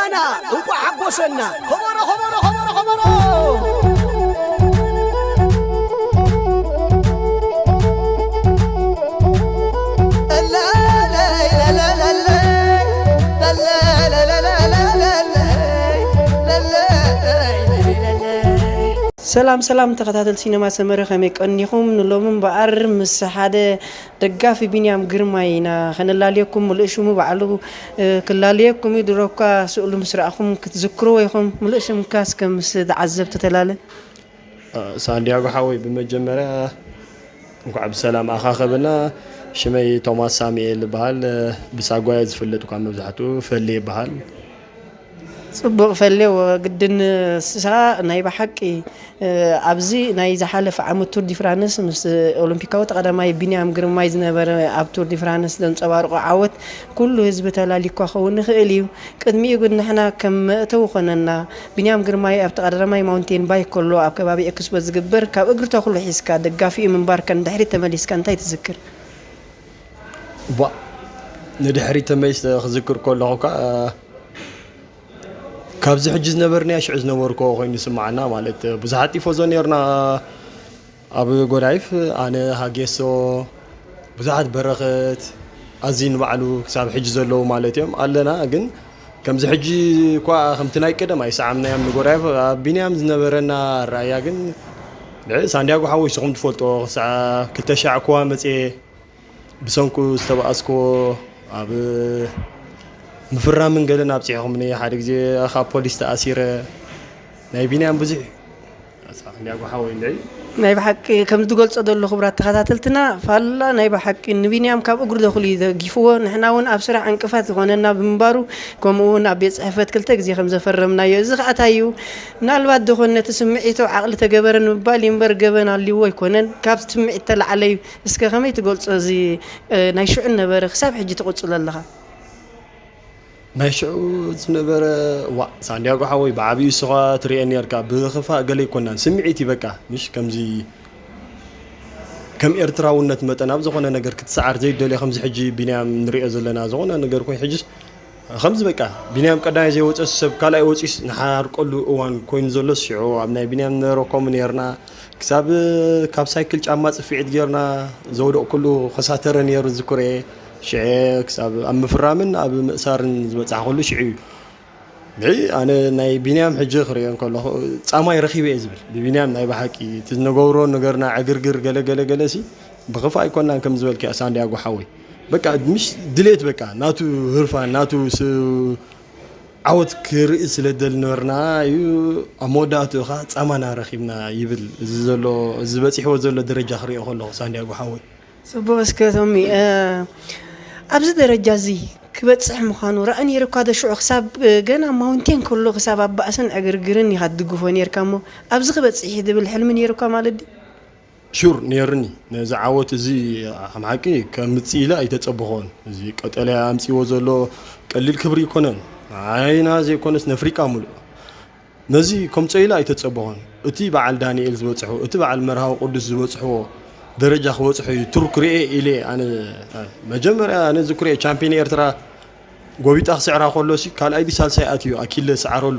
ኣና እንኳዕ ሓጎሰና። ከበሮ፣ ከበሮ፣ ከበሮ፣ ከበሮ። ሰላም ሰላም ተኸታተልቲ ሲነማ ሰመረ፣ ከመይ ቀኒኹም? ንሎሚ እምበኣር ምስ ሓደ ደጋፊ ቢንያም ግርማይ ኢና ከነላልየኩም። ምሉእ ሽሙ ባዕሉ ክላለየኩም እዩ። ድሮ እኳ ስእሉ ምስ ረኣኹም ክትዝክርዎ ኢኹም። ምሉእ ሽምካ እስከ ምስ ተዓዘብቲ ተላለ። ሳንዲያጎ ሓወይ፣ ብመጀመርያ እንኳዕ ብሰላም ኣኻኸበና። ሽመይ ቶማስ ሳሙኤል ይበሃል። ብሳጓየ ዝፍለጥ እኳ መብዛሕትኡ ፈሌ ይበሃል። ጽቡቕ ፈሌዎ፣ ግድን ንስኻ ናይ ብሓቂ ኣብዚ ናይ ዝሓለፈ ዓመት ቱር ዲ ፍራንስ ምስ ኦሎምፒካዊ ተቐዳማይ ቢንያም ግርማይ ዝነበረ ኣብ ቱር ዲ ፍራንስ ዘንጸባርቆ ዓወት ኩሉ ህዝቢ ተላሊኳ ክኸውን ይኽእል እዩ። ቅድሚኡ ግን ንሕና ከም መእተዊ ኮነና። ቢንያም ግርማይ ኣብቲ ቀዳማይ ማውንቴን ባይክ ከሎ ኣብ ከባቢ ኤክስፖ ዝግበር ካብ እግሪ ተኽሉ ሒዝካ ደጋፊኡ ምንባርካ ንድሕሪት ተመሊስካ እንታይ ትዝክር? ቧ ንድሕሪት ተመሊሰ ክዝክር ከለኹ እኳ ካብዚ ሕጂ ዝነበርናዮ ሽዑ ዝነበርክዎ ኮይኑ ይስምዓና። ማለት ብዙሓት ቲፎዞ ነርና ኣብ ጎዳይፍ፣ ኣነ፣ ሃጌሶ፣ ብዙሓት በረኸት ኣዚ ንባዕሉ ክሳብ ሕጂ ዘለዉ ማለት እዮም ኣለና። ግን ከምዚ ሕጂ እኳ ከምቲ ናይ ቀደም ኣይሰዓምናዮም ንጎዳይፍ። ኣብ ቢንያም ዝነበረና ኣረኣያ ግን ሳንዲያጎ ሓወይ ንስኹም ትፈልጦ ክሳዕ ክልተ ሻዕ ክዋ መፅየ ብሰንኩ ዝተባኣስክዎ ኣብ ምፍራምን ገለን ኣብፂሕኹምኒ። ሓደ ግዜ ካብ ፖሊስ ተኣሲረ። ናይ ቢንያም ብዙሕ ሳሕንያጎ ሓወይ እንድዒ ናይ ብሓቂ ከም ዝገልጾ ዘሎ ክቡራት ተኸታተልትና ፋላ ናይ ብሓቂ ንቢንያም ካብ እግሩ ደኹሉ እዩ ደጊፍዎ። ንሕና እውን ኣብ ስራሕ ዕንቅፋት ዝኾነና ብምንባሩ ከምኡ እውን ኣብ ቤት ጽሕፈት ክልተ ግዜ ከም ዘፈረምናዮ እዚ ከዓ እንታይ እዩ ምናልባት ደኾን ነቲ ስምዒቱ ዓቕሊ ተገበረ ንምባል እዩ እምበር ገበን ኣልዎ ኣይኮነን። ካብ ስምዒት ተላዕለ እዩ። እስከ ከመይ ትገልጾ እዚ ናይ ሽዑ ነበረ ክሳብ ሕጂ ትቕጽሎ ኣለኻ? ናይ ሽዑ ዝነበረ ዋእ ሳንዲያጎ ሓወይ ብዓብዩ እስኻ ትሪኤ ነርካ ብኽፋእ ገለ ኣይኮናን ስምዒት እዩ በቃ ምሽ ከምዚ ከም ኤርትራውነት መጠን ኣብ ዝኾነ ነገር ክትሰዓር ዘይደልዮ ከምዚ ሕጂ ቢንያም ንሪኦ ዘለና ዝኾነ ነገር ኮይ ሕጅስ ከምዚ በቃ ቢንያም ቀዳማይ ዘይወፀ ሰብ ካልኣይ ወፂስ ንሓርቀሉ እዋን ኮይኑ ዘሎ ሽዑ ኣብ ናይ ቢንያም ነበረ ከምኡ ነርና ክሳብ ካብ ሳይክል ጫማ ፅፍዒት ጌርና ዘውደቕኩሉ ከሳተረ ነይሩ ዝዝክሮ እየ። ሽዐ ክሳብ ኣብ ምፍራምን ኣብ ምእሳርን ዝበፃሕኩሉ ሽዑ እዩ። ንዒ ኣነ ናይ ቢንያም ሕጂ ክሪኦ እንከለኹ ፃማይ ረኺበ እየ ዝብል። ብቢንያም ናይ ብሓቂ እቲ ዝነገብሮ ነገርና ዕግርግር ገለ ገለ ገለ ሲ ብኽፋእ ኣይኮናን ከም ዝበልክያ ሳንዲያጎ ሓወይ። በቃ ምሽ ድሌት በቃ ናቱ ህርፋን ናቱ ስ- ዓወት ክርኢ ስለ ደልነበርና እዩ ኣብ መወዳእትኡ ኸዓ ፃማና ረኺብና ይብል። እዚ ዘሎ እዚ በፂሕዎ ዘሎ ደረጃ ክሪኦ ከለኹ ሳንዲያጎ ሓወይ። ጽቡቕ እስከ ቶሚ ኣብዚ ደረጃ እዚ ክበጽሕ ምዃኑ ራኢ ነይሩካ ዶ? ሽዑ ክሳብ ገና ማውንቴን ከሎ ክሳብ ኣብ ባእስን ዕግርግርን ኢኻ ትድግፎ ነርካ እሞ ኣብዚ ክበጽሕ ድብል ሕልሚ ነይሩካ ማለት ድዩ? ሹር ነይሩኒ። ነዚ ዓወት እዚ ከም ሓቂ ከምጽእ ኢለ ኣይተጸበኾን። እዚ ቀጠልያ ኣምጺዎ ዘሎ ቀሊል ክብሪ ኣይኮነን። ንዓይና ዘይኮነስ ነፍሪቃ ሙሉእ። ነዚ ከምጾ ኢለ ኣይተጸበኾን። እቲ በዓል ዳንኤል ዝበጽሖ፣ እቲ በዓል መርሃዊ ቅዱስ ዝበጽሕዎ ደረጃ ክበጽሖ እዩ ቱር ክርኤ ኢለ ኣነ መጀመርያ ኣነ ዝክርኤ ቻምፒዮን ኤርትራ ጎቢጣ ክስዕራ ከሎ ሲ ካልኣይ ድዩ ሳልሳይ ኣትዩ ኣኪለ ዝሰዓረሉ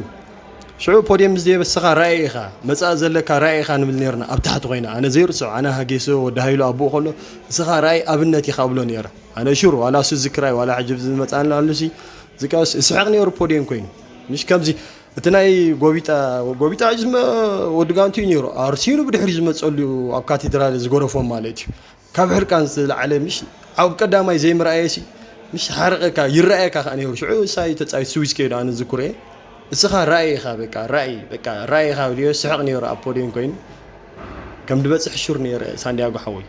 ሽዑ ፖድየም ምስ ደየበ እስኻ ራኢ ኢኻ መጻኢ ዘለካ ራኢ ኢኻ ንብል ነርና ኣብ ታሕቲ ኮይና ኣነ ዘይርስዖ ኣነ ሃጌሶ ወዲ ሃይሉ ኣቦኡ ከሎ እስኻ ራኢ ኣብነት ኢኻ እብሎ ነረ ኣነ ሹር ዋላ እሱ ዝክራይ ዋላ ሕጂ ዝመጻና ኣሉ ሲ ዝቃስ እስሕቕ ነሩ ፖድየም ኮይኑ ምሽ ከምዚ እቲ ናይ ጎቢጣ ጎቢጣ ሕጂ ዝመ ወዲ ጋንቱ እዩ ነሩ ኣርሲኑ ብድሕሪ ዝመጸሉ ኣብ ካቴድራል ዝገረፎም ማለት እዩ ካብ ሕርቃን ዝለዓለ ምሽ ኣብ ቀዳማይ ዘይምርኣየሲ ምሽ ሓርቐካ ይረኣየካ ከኣ ነይሩ ሽዑ እሳይ ተጻዊት ስዊስ ከይዱ ኣነ ዝኩርኤ እስኻ ራእይ ኢኻ በቃ ራእይ በቃ ራእይ ኢኻ ብልዮ ስሕቕ ነይሩ ኣብ ፖድየም ኮይኑ ከም ድበጽሕ ሹር ነይረ ሳንዲያጎ ሓወይ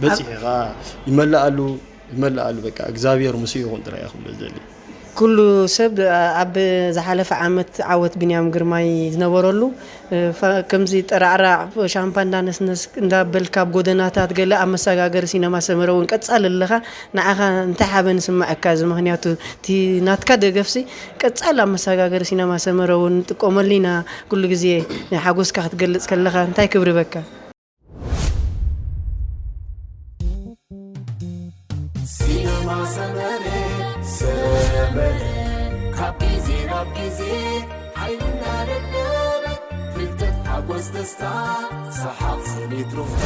በጺሕ ኢኻ ይመልኣሉ ይመልኣሉ በቃ እግዚኣብሔር ምስ ይኹን ጥራይ ክብሎ ዘሊ ኩሉ ሰብ ኣብ ዝሓለፈ ዓመት ዓወት ቢንያም ግርማይ ዝነበረሉ ከምዚ ጠራዕራዕ ሻምፓ እንዳነስነስ እንዳበልካ ኣብ ጎደናታት ገለ ኣብ መሰጋገሪ ሲነማ ሰመረ እውን ቀጻሊ ኣለኻ ንዓኻ እንታይ ሓበን ይስምዓካ እዚ ምክንያቱ እቲ ናትካ ደገፍሲ ቀጻሊ ኣብ መሰጋገሪ ሲነማ ሰመረ እውን ንጥቀመሉ ኢና ኩሉ ግዜ ሓጎስካ ክትገልጽ ከለኻ እንታይ ክብሪ በካ ሲነማ ሰመረ ሰመረ ካብ ግዜ ናብ ግዜ ሓይልና ደለበ ፍልጠት ሓጎስ ደስታ ሰሓቕ ስኒት ሩፍታ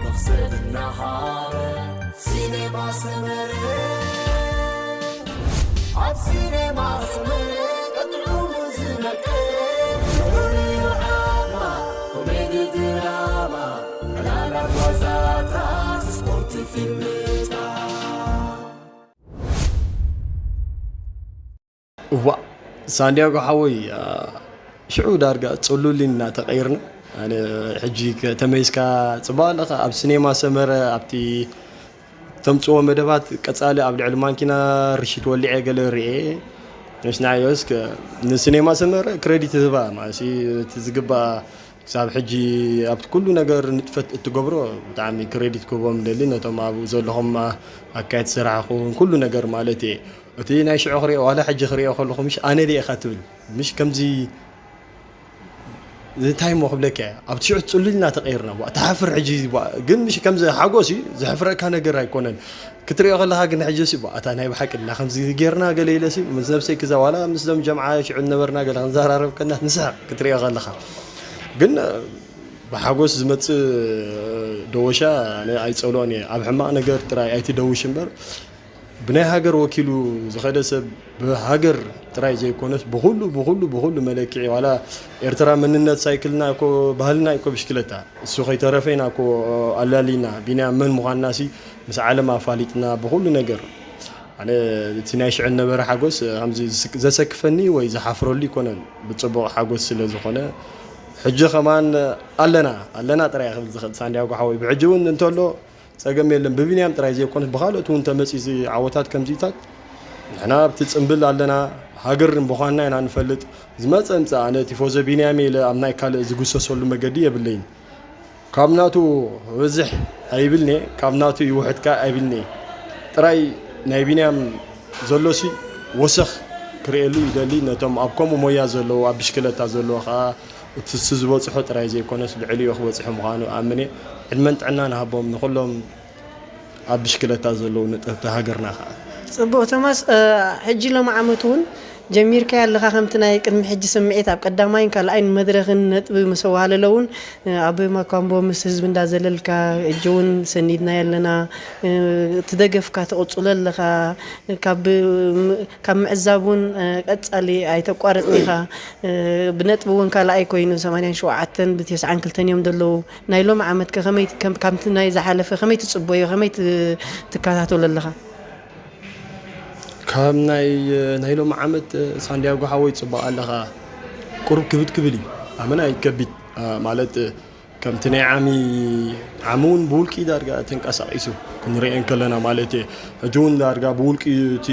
መኽሰብ እናሃበ ሲኔማ ሰመረ ኣብ ሲኔማ ሰመረ ቀጥዑ ዝነቀ ዑማ ኮሜዲ ድራማ ዕላላት ዋዛታት ስፖርት ፊልምታት እዋ ሳንዲያጎ ሓወይ ሽዑ ዳርጋ ጽሉል ኢና ተቐይርና። ኣነ ሕጂ ተመይስካ ጽባቕ ኣለኻ ኣብ ሲኔማ ሰመረ ኣብቲ ተምጽዎ መደባት ቀጻሊ ኣብ ልዕሊ ማንኪና ርሽት ወሊዐ ገለ ርኤ። ንስናዮስ ንሲኔማ ሰመረ ክሬዲት ህባ ማለት እቲ ዝግባ ክሳብ ሕጂ ኣብቲ ኩሉ ነገር ንጥፈት እትገብሮ ብጣዕሚ ክሬዲት ክህቦም ደሊ ነቶም ኣብኡ ዘለኹም ኣካየት ስራሕ ኹን ኩሉ ነገር ማለት እየ። እቲ ናይ ሽዑ ክሪኦ ዋላ ሕጂ ክሪኦ ከለኹ ምሽ ኣነ ድየ ኢኻ ትብል ምሽ ከምዚ እንታይ እሞ ክብለካ እየ ኣብቲ ሽዑ ፅሉልና ተቀይርና ዋ ትሓፍር ሕጂ ዋ ግን ምሽ ከምዚ ሓጎስ እዩ ዘሕፍረካ ነገር ኣይኮነን። ክትሪኦ ከለኻ ግን ሕጂ ሲ ዋ እታ ናይ ብሓቂ ድና ከምዚ ጌርና ገለ ኢለ ሲ ምስ ነብሰይ ክዛ ዋላ ምስዞም ጀምዓ ሽዑ ነበርና ገለ ክንዘራረብ ከና ንስሓቅ ክትሪኦ ከለኻ ግን ብሓጎስ ዝመጽእ ደወሻ ኣነ ኣይጸልኦን እየ። ኣብ ሕማቕ ነገር ጥራይ ኣይትደውሽ እምበር ብናይ ሃገር ወኪሉ ዝኸደ ሰብ ብሃገር ጥራይ ዘይኮነስ ብኹሉ ብኹሉ ብኹሉ መለክዒ ዋላ ኤርትራ መንነት ሳይክልና እኮ ባህልና እኮ ብሽክለታ እሱ ከይተረፈ ኢና እኮ ኣላሊና ቢንያም መን ምዃንና ሲ ምስ ዓለም ኣፋሊጥና ብኹሉ ነገር ኣነ እቲ ናይ ሽዑ ነበረ ሓጎስ ከምዚ ዘሰክፈኒ ወይ ዝሓፍረሉ ይኮነን ብፅቡቕ ሓጎስ ስለ ዝኾነ ሕጂ ከማን ኣለና ኣለና ጥራይ ክብል ዝኽእል ሳንዲያጎ ሓወይ ብሕጂ እውን እንተሎ ፀገም የለን ብቢንያም ጥራይ ዘይኮነስ ብካልኦት እውን ተመፂ ዓወታት ከምዚታት ንሕና ኣብቲ ፅምብል ኣለና ሃገር ምዃንና ኢና ንፈልጥ ዝመፀ ምፃ ኣነ ቲፎዞ ቢንያም ኢለ ኣብ ናይ ካልእ ዝግሰሰሉ መገዲ የብለይን ካብ ናቱ ክበዝሕ ኣይብልኒ ካብ ናቱ ይውሕድ ከኣ ኣይብልኒ ጥራይ ናይ ቢንያም ዘሎሲ ወሰኽ ክርእየሉ ይደሊ ነቶም ኣብ ከምኡ ሞያ ዘለዉ ኣብ ብሽክለታ ዘለዉ ከኣ እቲ እሱ ዝበጽሖ ጥራይ ዘይኮነስ ልዕሊኡ ክበጽሑ ምዃኑ እኣምን እየ ዕድመን ጥዕናን ይሃቦም ንኹሎም ኣብ ብሽክለታ ዘለዉ ነጠርቲ ሃገርና ከኣ። ጽቡቕ ቶማስ፣ ሕጂ ሎሚ ዓመት እውን ጀሚርካዮ ኣለኻ፣ ከምቲ ናይ ቅድሚ ሕጂ ስምዒት ኣብ ቀዳማይን ካልኣይን መድረኽን ነጥቢ ምስ ኣዋህለለ እውን ኣብ ማኳምቦ ምስ ህዝቢ እንዳዘለልካ፣ ሕጂ እውን ሰኒድናዮ ኣለና፣ እቲ ደገፍካ ትቕጽሎ ኣለኻ፣ ካብ ምዕዛብ እውን ቀጻሊ ኣይተቋርጽን ኢኻ፣ ብነጥቢ እውን ካልኣይ ኮይኑ ሰማንያን ሸውዓተን ብተስዓን ክልተን እዮም ዘለዉ። ናይ ሎሚ ዓመት ከ ከመይ ከም- ካብቲ ናይ ዝሓለፈ ከመይ ትጽበዮ ከመይ ት- ትከታተሎ ኣለኻ? ካብ ናይ ናይ ሎሚ ዓመት ሳንዲያጎ ሓወይ ጽቡቕ ኣለኻ። ቁሩብ ክብድ ክብል እዩ። ኣመና እዩ ከቢድ ማለት ከምቲ ናይ ዓሚ ዓሚ እውን ብውልቂ ዳርጋ ተንቀሳቒሱ ክንሪኦ እንከለና ማለት እየ። ሕጂ እውን ዳርጋ ብውልቂ እዩ እቲ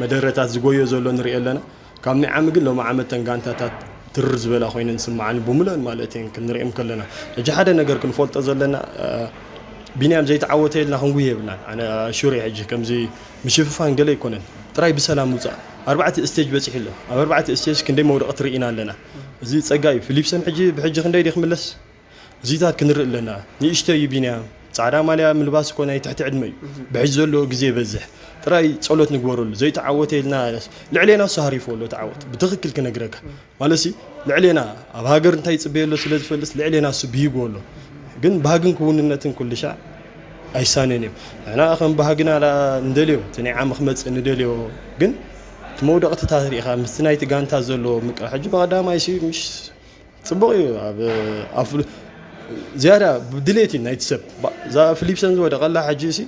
መደረታት ዝጎዮ ዘሎ ንሪኦ ኣለና። ካብ ናይ ዓሚ ግን ሎሚ ዓመት ተን ጋንታታት ትርር ዝበላ ኮይነን ዝስምዓኒ ብሙለን ማለት እየን ክንሪኦም ከለና ሕጂ ሓደ ነገር ክንፈልጦ ዘለና ቢንያም ዘይተዓወተ ኢልና ክንጉየ የብልናን ኣነ ሹር ሕጂ ከምዚ ምሽፍፋን ገለ ኣይኮነን ጥራይ ብሰላም ውፃእ ኣርባዕተ ስቴጅ በፂሑ ኣሎ ኣብ ኣርባዕተ ስቴጅ ክንደይ መውደቕቲ ርኢና ኣለና እዚ ፀጋ እዩ ፊሊፕሰን ሕጂ ብሕጂ ክንደይ ድዩ ክምለስ እዚታት ክንርኢ ኣለና ንእሽተይ እዩ ቢንያም ፃዕዳ ማልያ ምልባስ እኮ ናይ ትሕቲ ዕድመ እዩ ብሕጂ ዘለዎ ግዜ ይበዝሕ ጥራይ ጸሎት ንግበረሉ ዘይተዓወተ ኢልና ልዕሌና እሱ ሃሪፎ ኣሎ ተዓወት ብትኽክል ክነግረካ ማለትሲ ልዕሌና ኣብ ሃገር እንታይ ይጽበየ ኣሎ ስለ ዝፈልጥስ ልዕሌና እሱ ብሂጉ ኣሎ ግን ባህግን ክውንነትን ኩልሻዕ ኣይሳነን እዮም ንሕና ከም ባህግና ንደልዮ እቲ ናይ ዓሚ ክመጽእ ንደልዮ ግን እቲ መውደቕትታት ርኢኻ ምስቲ ናይቲ ጋንታ ዘለዎ ምቅራሕ ሕጂ ብቐዳማይ ሲ ምሽ ጽቡቕ እዩ ኣብ ኣብ ዝያዳ ብድሌት እዩ ናይቲ ሰብ እዛ ፍሊፕሰን ዝወደቐላ ሕጂ ሲ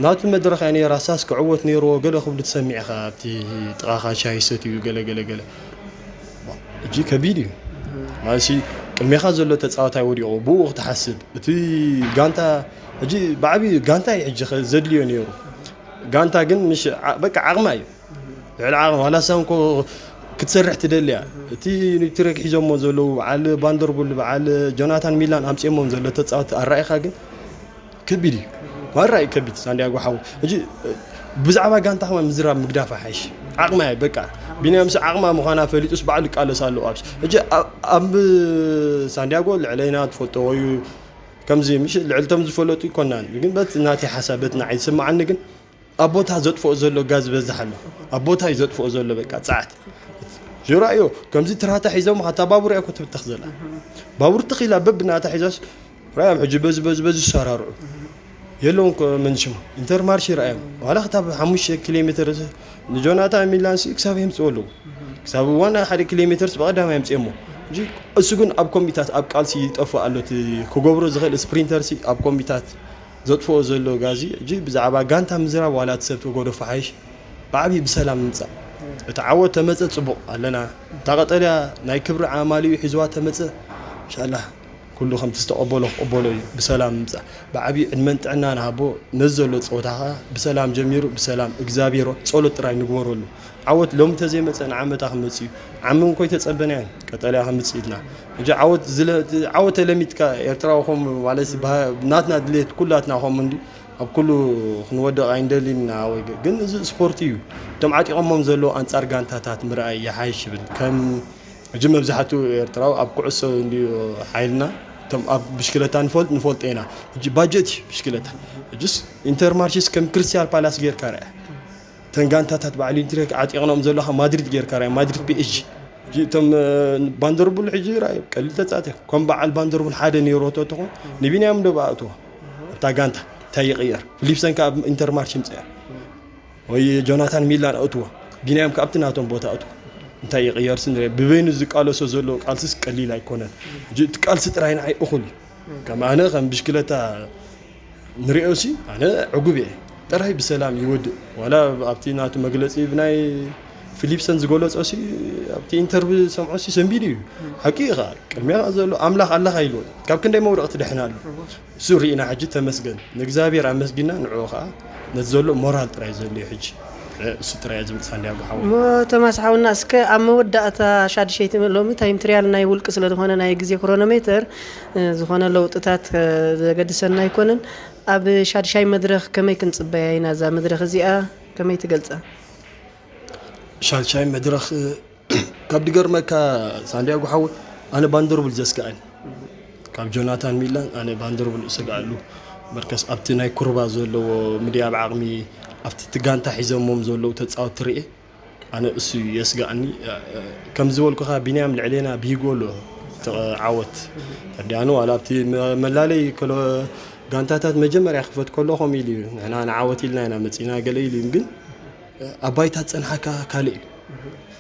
ናቱ መድረኽ እያ ነይራ ሳስ ክዕወት ነይርዎ ገለ ክብሉ ትሰሚዕ ኢኻ ኣብቲ ጥቓኻ ሻሂ ሰትዩ ገለ ገለ ገለ እጂ ከቢድ እዩ ማለትሲ ቅድሜኻ ዘሎ ተፃወታይ ወዲቑ ብኡ ክትሓስብ እቲ ጋንታ ሕጂ ብዓብዩ ጋንታ እዩ ሕጂ ዘድልዮ ነይሩ ጋንታ ግን ምሽ በቃ ዓቕማ እዩ ልዕሊ ዓቕሚ ዋላ ሳንኮ ክትሰርሕ ትደሊ እያ እቲ ኒትሪክ ሒዞሞ ዘለዉ በዓል ባንደርቡል በዓል ጆናታን ሚላን ኣምፅኦሞም ዘሎ ተፃወቲ ኣራኢኻ ግን ከቢድ እዩ ማራ እዩ ከቢድ ሳንዲያጎ ሓው ሕጂ ብዛዕባ ጋንታ ከማ ምዝራብ ምግዳፍ ሓይሽ ዓቕማ እያ በቃ ቢንያምስ ዓቕማ ምዃና ፈሊጡስ ባዕሉ ይቃለስ ኣለዎ ኣብስ ሕጂ ኣብ ሳንዲያጎ ልዕለይና ትፈልጦ ወዩ ከምዚ ምሽ ልዕልቶም ዝፈለጡ ይኮናን ግን በት ናተይ ሓሳብ በት ንዓይ ዝስምዓኒ ግን ኣብ ቦታ ዘጥፍኦ ዘሎ ጋዝ በዝሕ ኣሎ ኣብ ቦታ እዩ ዘጥፍኦ ዘሎ በቃ ፃዕት ዜሮ ኣዮ። ከምዚ ትራታ ሒዞም፣ ኣታ ባቡር እያ እኮ ትብተኽ ዘላ። ባቡር ትኽ ኢላ በብናታ ሒዛስ፣ ራእዮም ሕጂ በዚ፣ በዚ፣ በዚ ዝሰራርዑ። የለውን እኮ መንሽሞ። ኢንተርማርሽ ራእዮም። ዋላ ክታብ ሓሙሽተ ኪሎ ሜትር ንጆናታን ሚላንሲ ክሳብ የምጽኡ ኣለዉ። ክሳብ ዋና ሓደ ኪሎ ሜትርስ ብቐዳም የምጽእሞ። ሕጂ እሱ ግን ኣብ ኮሚታት፣ ኣብ ቃልሲ ይጠፍእ ኣሎ። እቲ ክገብሮ ዝኽእል ስፕሪንተርሲ ኣብ ኮሚታት ዘጥፍኦ ዘሎ ጋዚ። ሕጂ ብዛዕባ ጋንታ ምዝራብ ዋላ እቲ ሰብ ተጎደፎ ሓይሽ። ብዓብዪ ብሰላም ምምጻእ። እቲ ዓወት ተመጸ ጽቡቕ ኣለና። እታ ቀጠልያ ናይ ክብሪ ኣማሊኡ ሒዝዋ ተመጸ። ኢንሻላህ ኩሉ ከምቲ ዝተቐበሎ ክቕበሎ እዩ። ብሰላም ምምጻእ። ብዓብዪ ዕድመን ጥዕናን ሃቦ። ነዚ ዘሎ ጸወታ ኸኣ ብሰላም ጀሚሩ ብሰላም እግዚኣብሔር ጸሎት ጥራይ ንግበረሉ። ዓወት ሎሚ ተዘይመጸ ንዓመታ ክመጽእ እዩ። ዓሚ እንኮ ኣይተጸበናዮን ቀጠልያ ከምጽእ ኢልና። ሕጂ ዓወት ዝለ-፣ ዓወት ተለሚትካ ኤርትራዊ ከም ማለት በሃ-፣ ናትና ድሌት ኩላትና ከም እንዲ ኣብ ኩሉ ክንወድቕ ኣይንደልን ኢና። ወይ ግ-፣ ግን እዚ ስፖርት እዩ። እቶም ዓጢቖሞም ዘለዉ ኣንጻር ጋንታታት ምርኣይ ይሓይሽ ይብል። ከም ሕጂ መብዛሕትኡ ኤርትራዊ ኣብ ኩዕሶ እንድዩ ሓይልና። እቶም ኣብ ብሽክለታ ንፈልጥ፣ ንፈልጦ ኢና። ሕጂ ባጀት እዩ ብሽክለታ። ሕጅስ ኢንተርማርሽስ ከም ክሪስታል ፓላስ ጌርካ ርኣ። እተን ጋንታታት በዓል ኢንትሪክ ዓጢቕኖም ዘለኻ ማድሪድ ጌርካ ርኣ። ማድሪድ ፒ ኤስ ጂ። ሕጂ እቶም፣ እ፣ ቫንደርቡል ሕጂ ርኣዩ ቀሊል ተጻዋቲ። ከም በዓል ቫንደርቡል ሓደ ነይሩ ተትኾን ንቢንያም ዶ ብኣእትዎ ኣብታ ጋንታ እንታይ ይቕየር? ፊሊፕሰን ከኣ ኣብ ኢንተርማርሽ ይምጽእ። ወይ ጆናታን ሚላን ኣእትዎ። ቢንያም ከኣ ኣብቲ ናቶም ቦታ ኣእትዎ። እንታይ ይቕየር ስንሪ? ብበይኑ ዝቃለሶ ዘሎ ቃልስስ ቀሊል ኣይኮነን። ሕጂ እቲ ቃልሲ ጥራይ ንዓይ እኹል እዩ። ከም ኣነ ከም ብሽክለታ ንሪኦ ሲ ኣነ ዕጉብ እየ። ጥራይ ብሰላም ይወድእ። ዋላ ኣብቲ ናቱ መግለጺ ብናይ ፊሊፕሰን ዝገለጾ ሲ ኣብቲ ኢንተርቪው ዝሰምዖ ሲ ሰንቢዱ እዩ። ሓቂ እዩ ኸኣ። ቅድሚያ ኸኣ ዘሎ ኣምላኽ ኣለኻ ኢልዎ። ካብ ክንደይ መውደቕ ትድሕን ኣሎ። እሱ ርኢና ሕጂ ተመስገን። ንእግዚኣብሔር ኣመስጊና ንዕኡ ኸኣ ነቲ ዘሎ ሞራል ጥራይ ዘድልዮ ሕጂ። እሱ ጥራይ እዩ ዝብል ሳንዲያጎ ሓወይ። እሞ ቶማስ ሓውና፣ እስከ ኣብ መወዳእታ ሻድሸይቲ ሎሚ ታይም ትሪያል ናይ ውልቂ ስለ ዝኾነ ናይ ግዜ ክሮኖሜተር፣ እ፣ ዝኾነ ለውጥታት፣ እ፣ ዘገድሰና ኣይኮነን። ኣብ ሻድሻይ መድረኽ ከመይ ክንጽበያ ኢና? እዛ መድረኽ እዚኣ ከመይ ትገልጻ? ሻድሻይ መድረኽ፣ እ፣ ካብ ድገርመካ ሳንዲያጎ ሓወይ፣ ኣነ ቫንደርቡል ዘስግኣኒ። ካብ ጆናታን ሚላን ኣነ ቫንደርቡል እሰግኣሉ። በርከስ ኣብቲ ናይ ኩርባ ዘለዎ ምድያብ ዓቕሚ፣ ኣብቲ እቲ ጋንታ ሒዘሞም ዘለዉ ተጻወትቲ ርኤ፣ ኣነ እሱ የስግኣኒ። ከም ዝበልኩኻ ቢንያም ልዕሌና ብሂጉ ኣሎ እቲ ዓወት። ተዲኣኑ ዋላ ኣብቲ መ-፣ መላለይ ከሎ ጋንታታት መጀመርያ ክፈት ከሎ ከምኡ ኢሉ እዩ። ንሕና ንዓወት ኢልና ኢና መጺእና ገለ ኢሉ እዩ። ግን ኣብ ባይታ ዝጸንሓካ ካልእ እዩ።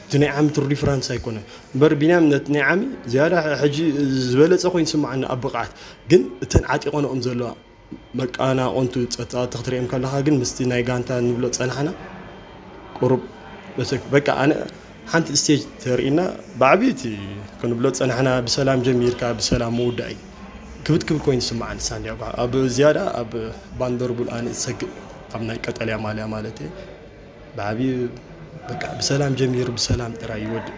እቲ ናይ ዓሚ ቱር ዲ ፍራንስ ኣይኮነን። እምበር ቢንያም ነቲ ናይ ዓሚ ዝያዳ ሕጂ ዝበለጸ ኮይኑ ይስምዓኒ ኣብ ብቕዓት። ግን እተን ዓጢቐንኦም ዘለዋ መቃናቕንቱ ጸጥታ ክትሪኦም ከለኻ ግን ምስቲ ናይ ጋንታ ንብሎ ጸናሕና ቁሩብ በሰክ-፣ በቃ ኣነ ሓንቲ ስቴጅ ተርእና ብዓብይቲ ክንብሎ ጸናሕና ብሰላም ጀሚርካ ብሰላም ምውዳእ እዩ። ክብድ ክብል ኮይኑ ይስምዓኒ ሳንዲያጎ። ኣብ ዝያዳ ኣብ ቫንደርቡል ኣነ ዝሰግእ ኣብ ናይ ቀጠልያ ማልያ ማለት እየ። ብዓብዩ በቃ ብሰላም ጀሚሩ ብሰላም ጥራይ ይወድእ።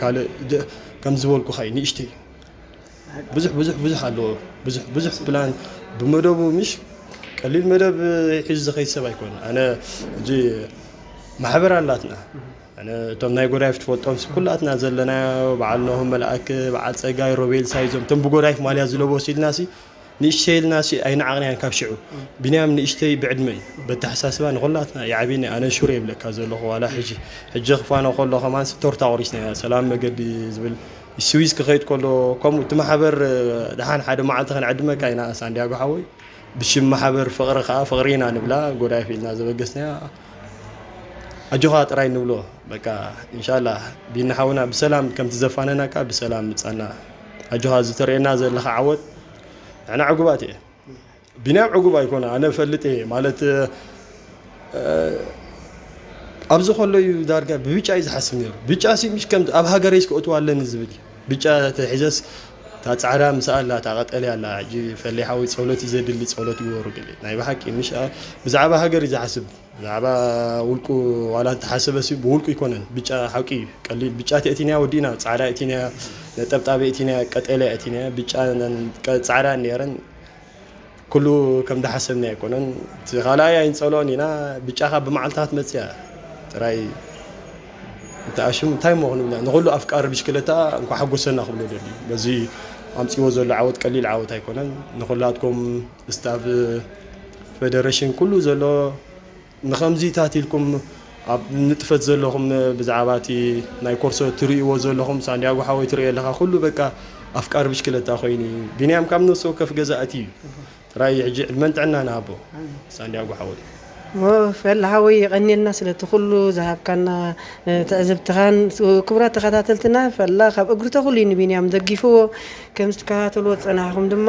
ካልእ ደ-፣ ከም ዝበልኩኻ እዩ፣ ንእሽተይ። ብዙሕ፣ ብዙሕ፣ ብዙሕ ኣለዎ። ብዙሕ፣ ብዙሕ ፕላን ብመደቡ ምሽ ቀሊል መደብ ሒዙ ዝኸይድ ሰብ ኣይኮነ። ኣነ እዚ ማሕበር ኣላትና። ኣነ እቶም ናይ ጎዳይፍ ትፈልጦም ሲ ኩላትና ዘለናዮ፣ በዓል ኖህ መልኣክ፣ በዓል ጸጋይ፣ ሮቤል ሳይዞም፣ እቶም ብጎዳይፍ ማልያ ዝለበሱ ኢልና ሲ ንእሽተይ ኢልና ሲ ኣይንዓቕንያን ካብ ሽዑ። ቢንያም ንእሽተይ ብዕድመ እዩ። በተሓሳስባ ንኹላትና ይዓብየና እዩ። ኣነ ሹር የብለካ ዘለኹ ዋላ ሕጂ። ሕጂ ክፋኖ ከሎ ከማን ሲ ቶርታ ቆሪስና ኢና። ሰላም መገዲ ዝብል ስዊዝ ክኸይድ ከሎ ከምኡ እቲ ማሕበር ደሓን ሓደ መዓልቲ ከነዕድመካ ኢና ሳንዲያጎ ሓወይ። ብሽም ማሕበር ፍቕሪ ከኣ ፍቕሪ ኢና ንብላ። ጎዳይፍ ኢልና ዘበገስናያ ኣጆኻ ጥራይ ንብሎ። በቃ ኢንሻላህ ቢኒ ሓውና ብሰላም ከምቲ ዘፋነናካ ብሰላም ምጻና። ኣጆኻ ዝተርእየና ዘለኻ ዓወት ንሕና ዕጉባት እየ። ቢንያም ዕጉብ ኣይኮነ፣ ኣነ እፈልጥ እየ ማለት፣ እ፣ ኣብዚ ከሎ እዩ ዳርጋ ብብጫ እዩ ዝሓስብ ነይሩ። ብጫ ሲ ምሽ ከም ኣብ ሃገረይስ ክእትዋ ኣለኒ ዝብል እዩ። ብጫ ተሒዘስ እታ ጻዕዳ ምስ ኣላ፣ እታ ቀጠልያ ኣላ። ሕጂ ፈለይ ሓወይ ጸሎት እዩ ዘድሊ፣ ጸሎት ግበሩ ገለ። ናይ ብሓቂ ምሽ ኣ-፣ ብዛዕባ ሃገር እዩ ዝሓስብ። ብዛዕባ ውልቁ ዋላ እንተሓሰበ ሲ ብውልቁ ኣይኮነን። ብጫ ሓቂ እዩ። ቀሊል ብጫ ተእቲንያ ወዲእና፣ ጻዕዳ እቲንያ፣ ነጠብጣብ እቲንያ፣ ቀጠልያ እቲንያ፣ ብጫ ነን-፣ ቀ-፣ ጻዕዳ ነይረን። ኩሉ ከም ዝሓሰብና ኣይኮነን። እቲ ካልኣይ ኣይንጸልኦን ኢና፣ ብጫኻ ብመዓልትኻ ትመጽእ እያ ጥራይ። እንተ ኣሽሙ እንታይ እሞ ክንብላ፣ ንኹሉ ኣፍቃሪ ብሽክለታ እንኳዕ ሓጎሰና ክብሎ ደልዩ። በዚ ኣምጺዎ ዘሎ ዓወት ቀሊል ዓወት ኣይኮነን። ንኹላትኩም ስታፍ ፌደሬሽን ኩሉ ዘሎ ንኸምዚታት ኢልኩም ኣብ ንጥፈት ዘለኹም ብዛዕባ እቲ ናይ ኮርሶ ትርእይዎ ዘለኹም ሳንዲያጎ ሓወይ ትርእዮ ኣለኻ ኩሉ በቃ ኣፍቃሪ ብሽክለታ ኮይኑ እዩ። ቢንያም ካብ ነፍሲ ወከፍ ገዛእቲ እዩ። ጥራይ ሕጂ ዕድመን ጥዕና ንሃቦ ሳንዲያጎ ሓወይ። ፈላ ሓወይ የቐንየልና ስለቲ ኩሉ ዝሃብካና ትዕዝብትኻን። ክቡራት ተኸታተልትና ፈላ ካብ እግሪ ተኹሉ እዩ ንቢንያም ደጊፍዎ። ከም ዝትከታተልዎ ዝጸናሕኹም ድማ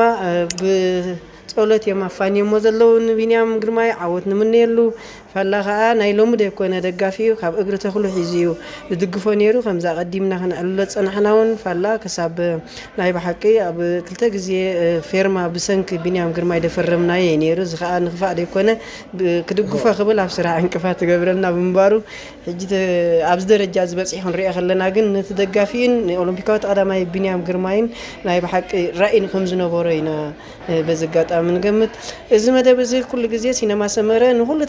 ብጸሎት እዮም ኣፋንዮሞ ዘለዉ ንቢንያም ግርማይ ዓወት ንምነየሉ። ፈላ ከዓ ናይ ሎሚ ደይኮነ ደጋፊ እዩ፣ ካብ እግሪ ተኽሉ ሒዙ እዩ ዝድግፎ ነይሩ። ከምዛ ቀዲምና ክንዕልሎ ዝጸናሕና እውን ፈላ ክሳብ ናይ ብሓቂ ኣብ ክልተ ግዜ ፌርማ ብሰንኪ ቢንያም ግርማይ ደፈረምናዮ እዩ ነይሩ። እዚ ከዓ ንክፋእ ደይኮነ ክድግፎ ክብል ኣብ ስራሕ ዕንቅፋት ትገብረልና ብምንባሩ ሕጂ ኣብዚ ደረጃ ዝበፂሑ ክንሪኦ ከለና ግን ነቲ ደጋፊኡን ንኦሎምፒካዊ ተቐዳማይ ቢንያም ግርማይን ናይ ብሓቂ ራእይን ከም ዝነበሮ ኢና በዚ ኣጋጣሚ ንገምት። እዚ መደብ እዚ ኩሉ ግዜ ሲነማ ሰመረ ንኩሉ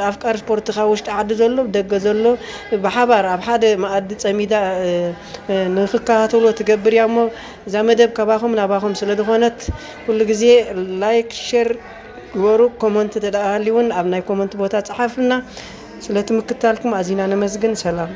ኣፍቃሪ ስፖርት ካብ ውሽጢ ዓዲ ዘሎ ብደገ ዘሎ ብሓባር ኣብ ሓደ መኣዲ ፀሚዳ ንክከታተሎ ትገብር እያ እሞ እዛ መደብ ካባኹም ናባኹም ስለ ዝኾነት ኩሉ ግዜ ላይክ ሸር ግበሩ። ኮመንት ተደኣ ሃልዩ እውን ኣብ ናይ ኮመንት ቦታ ፀሓፍልና። ስለቲ ምክታልኩም ኣዚና ነመስግን። ሰላም።